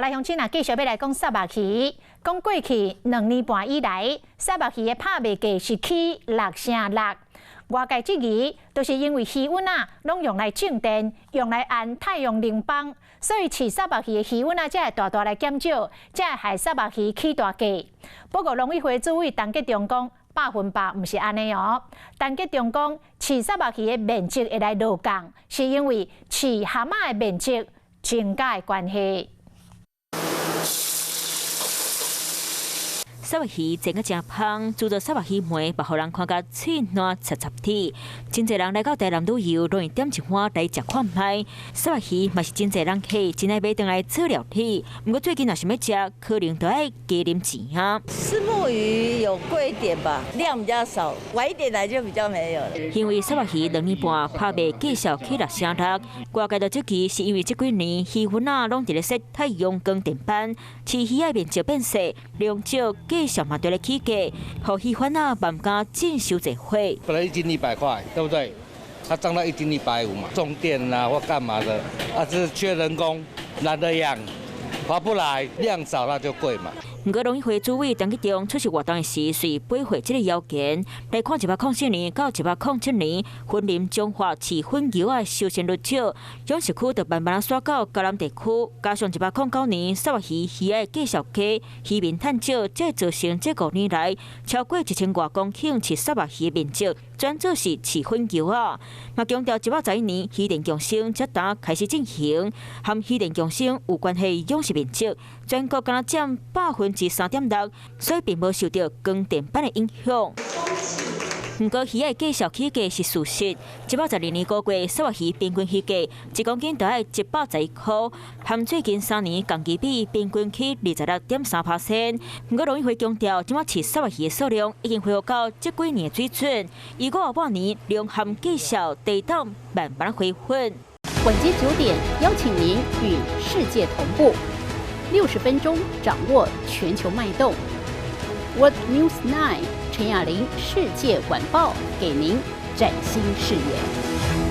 好來，鄉親啊，繼續欲來講虱目魚。講過去2年半以來，虱目魚的拍賣價是起六成六。外界質疑，就是因為魚塭仔攏用來種電，用來安太陽能板，所以飼虱目魚的魚塭仔才會大大來減少，才會害虱目魚起大價。不過農委會主委陳吉仲講，100%毋是按呢哦。陳吉仲講，飼虱目魚的面積會來落降，是因為飼蚶仔的面積增加的關係。虱目魚煎甲誠芳，煮做虱目魚糜，嘛予人看甲喙瀾插插鐵。真濟人來到台南旅遊，攏會點一碗來食看覓。虱目魚嘛是真濟人客真愛買轉來做料理。毋過最近若想欲食，可能著愛加啉錢啊。虱目魚有貴一點吧，量比較少，晚一點來就比較沒有了。因為虱目魚2年半拍賣繼續起六成六，外界就質疑是因為這幾年魚塭仔攏佇咧設太陽光電板，飼魚仔面積變細，量少，繼續嘛佇咧起價，予魚販仔嘛毋敢進傷濟貨。本來一斤100塊，對不對？它漲到一斤150嘛，種電啊或幹嘛的，啊，是缺人工，懶得養，划不來，量少那就貴嘛。毋過農委會主委陳吉仲出席活動時，隨駁回這个謠言。來看107年到107年，雲林彰化飼粉牛仔收成率少，養殖區就慢慢仔徙到嘉南地區。加上109年虱目魚魚仔繼續低，漁民趁少，才造成這5年來超過1000外公頃飼虱目魚的面積轉做是飼粉牛仔。嘛強調111年漁電共生才剛開始進行，和漁電共生有關係養殖面積，全國敢若佔3.6%，所以並無受著光電板的影響。毋過魚仔繼續起價是事實。112年5月，虱目魚平均魚價1公斤著愛111塊，和最近3年同期比，平均起26.3%。毋過農委會強調，這馬飼虱目魚的數量已經恢復到這幾年的水準。預估後半年量和價數低檔慢慢回穩。晚間9點，邀請您與世界同步，60分鐘掌握全球脈動。World News 9 陳雅玲世界晚報，給您嶄新視野。